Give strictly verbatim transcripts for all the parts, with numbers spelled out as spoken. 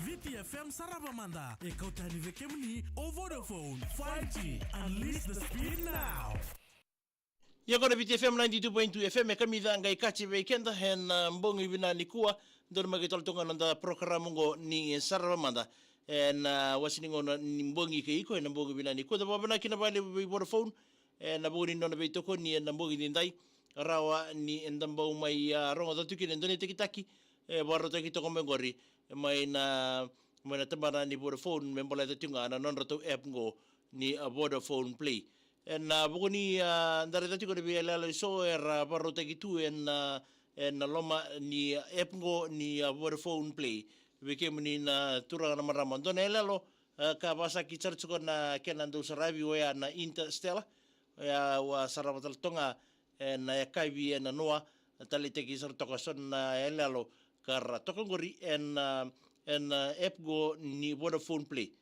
Viti F M sarava mada, e kauta yani vei kemuni o Vodafone five G. Unleash the speed now. Ia qo na Viti F M ninety-two point two F M, e kamica qai kaci vei keda ena bogi vinaka nikua. Donu mai tale tu ga na noda porokaramu qo ni sarava mada. Ena wase ni gauna ni bogi kei iko ena bogi vinaka nikua. Da vakavinavinaka vakalevu vei Vodafone ena vuku ni nona veitokoni ena bogi nidai. Rawa ni da bau mai a rogoca tu kina e dua na itakitaki e vakarautaki toka mai qori mai na, mai na tabana ni Vodafone me baleta tu ga na nodratou app qo ni a Vodafone Play. Ena vuku ni a da raica tiko na veiyalayala eso era vakarautaki tu ena, ena loma ni app qo ni a Vodafone Play. Vei kemuni na turaga na marama, dua na yalayala e ka vakasaki sara tiko na kena dau saravi oya na Interstellar. Oya au a sarava tale toka ga ena yakavi ena noa, taleitaki sara toka so na yalayala ka ra toka qori ena, ena app qo ni Vodafone Play.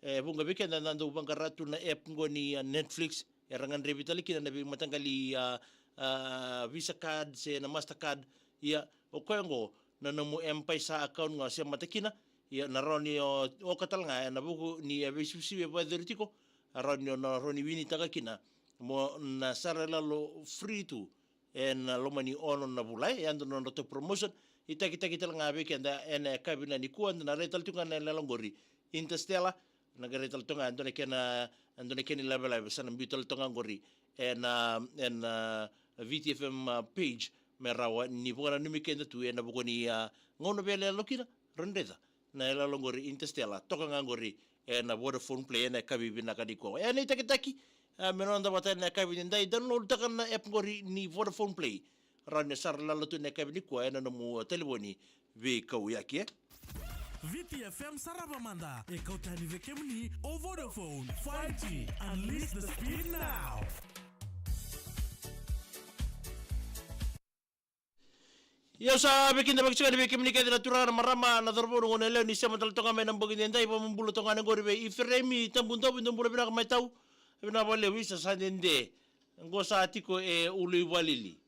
E vuqa vei keda na dau vaqara tu na app qo ni a Netflix, era gadrevi tale kina na veimataqali a, a Visa card se na Mastercard. Ia o koya qo na nomu M-PAiSA account ga se mata kina. Ia na rawa ni o, oka tale ga ena vuku ni a veisivisivi e vakayacori tiko, a rawa ni o na rawa ni winitaka kina mo na sara lalo free tu ena loma ni ono na vula, e yadra na nodratou promotion. Itakitaki tale ga vei keda ena yakavi nikua, da na rai tale tu ga na yalayala qori Interstellar. Na qai rai tale tu ga e dua na kena, e dua na kena ilavelave sa na biu tale tu ga qori ena, ena Viti F M page me rawa ni vakananumi keda tu ena vuku ni a gauna veiyalayala kina. Rawa ni raica na yalayala qori Interstellar toka ga qori ena Vodafone Play ena yakavi vinaka nikua. Ena itakitaki a me noda vata ena yakavi nidai, download taka na app qori ni Vodafone Play. Rawa ni sara lalo tu ena yakavi nikua ena nomu talevoni veikauyaki e. Viti F M sarava mada, e kauta yani vei kemuni o Vodafone five G. Unleash the speed now. Ia au sa veikidavaki tiko yani vei kemuni kece na turaga na marama, na cauravou, na goneyalewa ni sema tale toka mai ena bogi nidai, vakabula toka yani qori vei Iferemi Tabudovi, dou bula vinaka mai tau. Vinaka vakalevu, isa sa dede. Qo sa tiko e Uluivalili.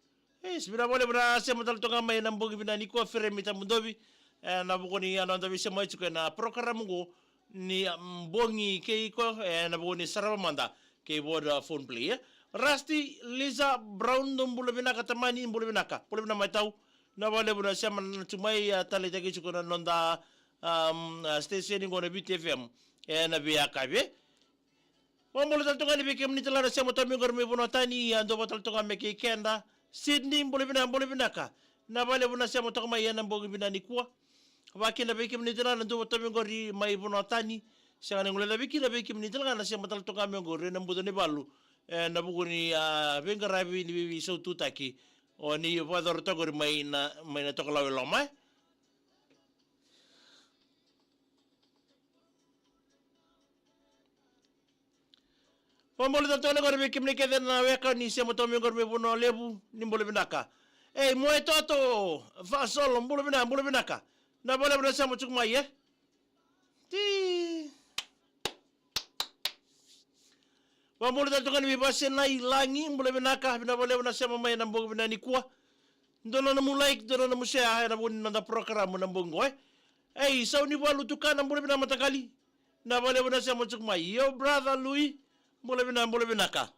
E, sa vinaka vakalevu na sema tale toka mai ena bogi vinaka nikua, Iferemi Tabudovi. Ena vuku ni a noda veisema tiko ena porokaramu qo ni a bogi kei iko, ena vuku ni sarava mada kei Vodafone Play e. Rusty, Lisa Brown, dou bula vinaka tamani, bula vinaka. Bula vinaka mai tau. Vinaka vakalevu na sema tu mai, a taleitaki tiko na noda, um, a station qo na Viti F M ena veiyakavi e. Vakabula tale toka yani vei kemuni tale ga na sema toka mai qori mai vanua tani, a dou vata tale toka mai kei keda. Sydney, bula vinaka, bula vinaka. Vinaka vakalevu na sema toka mai ena bogi vinaka nikua. Vakakina vei kemuni tale ga na dou vata mai qori mai vanua tani. Sega ni guilecavi kina vei kemuni tale ga na sema tale toka mai qori ena buca ni valu ena vuku ni a veiqaravi ni veiveisaututaki. O ni vakayacora toka qori mai na, mai na Tokalau e loma e. Vakabula tale toka yani qori vei kemuni kece na weka ni sema toka mai qori mai Vanua Levu, ni bula vinaka. Ei, Moetoto Vasolo, bula vinaka, bula vinaka. Vinaka vakalevu na sema tiko mai e. Ti. Vakabula tale toka yani vei Vasenai Lagi, bula vinaka, vinaka vakalevu na sema mai ena bogi vinaka nikua. Dua na nomu like, dua na nomu share ena vuku ni noda porokaramu ena bogi qo e. Ei, Saunivalu Tukana, bula vinaka mataqali. Na valevu na sema tiko mai. Yo brother Lui, bula vinaka, bula vinaka.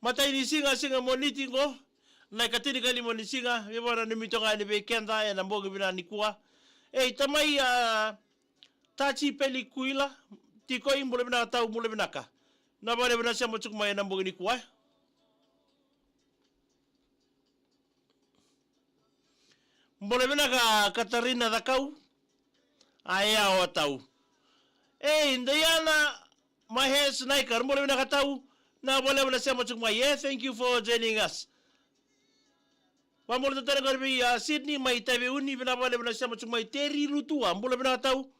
Matai ni siga, siga Moniti qo. Na ikatini ka lima ni siga, veivakananumi toka yani vei keda ena bogi vinaka nikua. Ei, tamai a Tachi Peli Kuila, tiko i bula vinaka tau, bula vinaka. Na valevu na sema tiko mai ena bogi nikua. Bula vinaka Katarina Cakau. A yawa tau. Ei, Diana Mahes Naikar, bula vinaka tau. Na valevu na sema tiko mai. Yeah, thank you for joining us. Vabula tale qori vei a Sydney mai Taveuni, vinaka valevu na sema tiko mai. Teri Lutua, bula vinaka tau.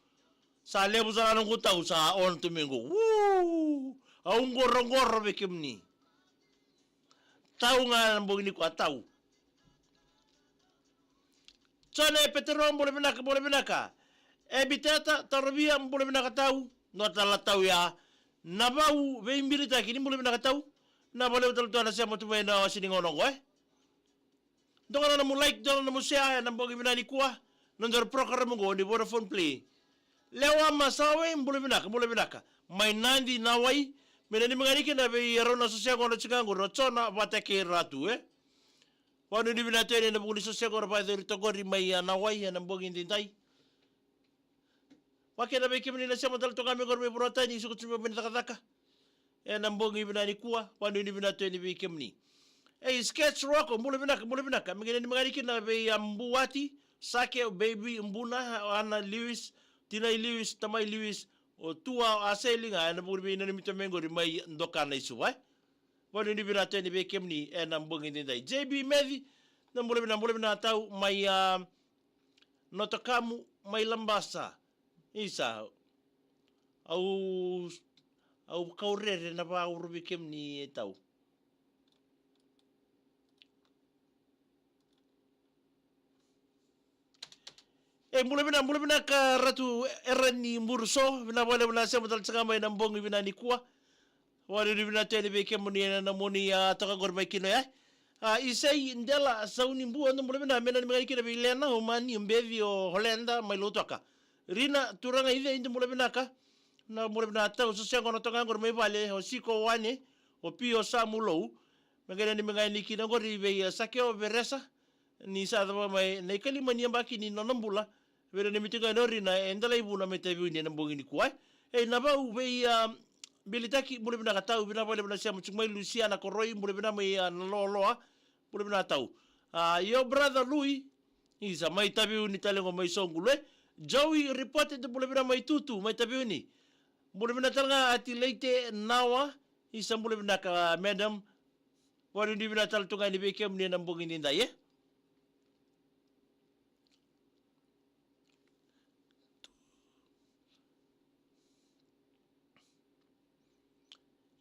Sa levu sara noqu tau sa on tu mai qo. Woo! Au qoroqoro vei kemuni. Tau ga na bogi nikua, tau. Jone Petero, bula vinaka, bula vinaka. Ebiteta Tarovia, bula vinaka tau. No tala tau ya. Na vau veibilitaki ni bula vinaka tau. Na valevu tale tu na sema tu mai na wasi ni gauna qo, e. Dua ga na nomu like, dua ga na nomu share ena bogi vinaka nikua. Na nodaru program qo ni Vodafone Play. Lewa Masawe, bula vinaka, bula vinaka. Mai Nadi, Nawai. Me nanumi ga ni kina vei rau na soseaqo na tiko qori, o Jona vata kei Ratu, e. Vanuinui vinaka tu yani ena vuku ni soseaqo na vakayacori toka qori mai a Nawai ena bogi daidai. Vakakina vei kemuni na sema tale toka mai qori mai vanua tani, suka tu mai na cakacaka. Ena bogi vinaka nikua, vanuinui vinaka tu yani vei kemuni. Ei, Sketch Rocko, bula vinaka, bula vinaka. Me qai nanumi ga ni kina vei a Buati, Sake, o Baby, Buna, Ana Lewis, Tinai Lewis, Tamai Lewis, o Tua, o Aseli ga, ena vuku ni veinanumi tu mai qori mai Doka, Naisuva, e. Vanuinui vinaka tu yani vei kemuni ena bogi daidai. J B Meci, na bula vinaka, bula vinaka tau mai a Notokamu, mai Labasa. Isa. Au, au kaurere na vaurumi kemuni e tau. E, bula vinaka, bula vinaka Ratu Erani Buruso, vinaka vakalevu na sema tale tiko ga mai ena bogi vinaka nikua. Vanuinui vinaka tu yani vei kemuni ena nomuni a toka qori mai kina ya. A, Isai Dela Saunibua, dou bula vinaka, me nanumi ga ni kina vei Lena, o Mani, o Beci, o Holeda, mai Lautoka. Rina Turaga Icei, dou bula vinaka. Na bula vinaka tau, soseaqo na toka qori mai vale, o Siko Wane, o Pio Samulou. Me qai nanumi ga ni kina qori vei a Sakeo Veresa. Ni sa cava mai na ikalima ni yabaki ni nona bula. Vei nanumi tiko ga o Rina e Delaivuna mai Taveuni ena bogi nikua, e. Ei, na vau vei a Bilitaki, bula vinaka tau, vinaka vakalevu na sema tiko mai. Lusiana Koroi, bula vinaka mai a Naloloa, bula vinaka tau. A, yo brother Lui, isa mai Taveuni tale qo mai Sogulu, e. Joey Reported, bula vinaka mai Tutu mai Taveuni. Bula vinaka tale ga Ati Leite Nawa, isa bula vinaka madam. Vanuinui vinaka tale tu ga yani vei kemuni ena bogi daidai, e.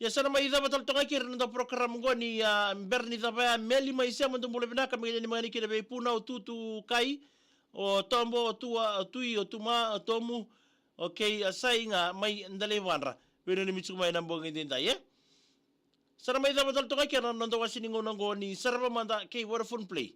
Ia sa na mai cava tale toka kina na noda program qo ni, a, bera ni cava ya, Meli mai Sema, dou bula vinaka, me qai nanumi ga ni kina vei Puna, o Tutu Kai, o Tobo, o Tua, o Tui, o Tuma, o Tomu, o kei a Sai ga mai Delaivadra. Veinanumi tiko mai ena bogi daidai, e. Sa na mai cava tale toka kina na noda wasi ni gauna qo ni Sarava Mada kei Vodafone Play.